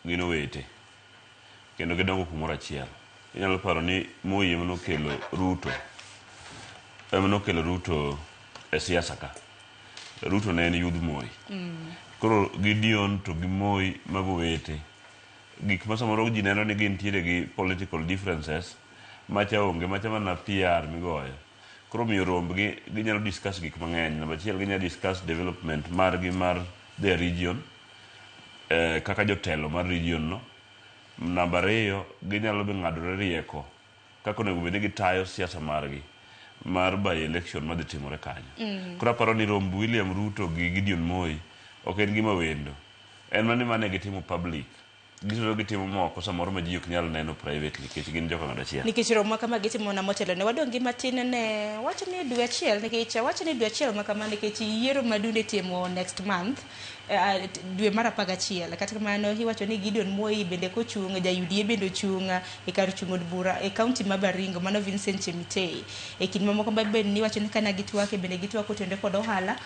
gin owete kendo gidongo kumoro achiel. Inyalo paro ni Moi ema nokelo Ruto ema nokelo Ruto e siasa ka. Ruto ne en yudh Moi. Koro Gideon to gi Moi mago owete. Gik ma samoro ji neno ni gintiere gi political differences macha onge macha mana PR migoyo. Koro omiyo rombgi ginyalo discuss gik mang'eny. Namba achiel ginyalo discuss development margi mar their region kaka jotelo mar region no. Namba ariyo ginyalo be ng'adore rieko kaka onego bed ni gitayo siasa margi mar by election madhi timore kanyo. Koro aparo ni romb William Ruto gi Gideon Moi ok en gima wendo. En mana ni mane gitimo public. Gisebedo gitimo moko samoro ma ji ok nyal neno privately nikech gin joka ng'ato achiel. Nikech romo ma kama gitimo na motelo ne wadong' gi matin ne wach ni dwe achiel nikech wach ni dwe achiel ma kama nikech yiero maduong' itimo next month dwe mar 11. Kata kamano iwacho ni Gideon Moi bende kochung' ja UDA bende ochung' e kar chung' od bura e kaunti ma Baringo mano Vincent Chemitei. E kind mamoko ma bende iwacho ni kana gitwake bende gitwako otenore kod ohala.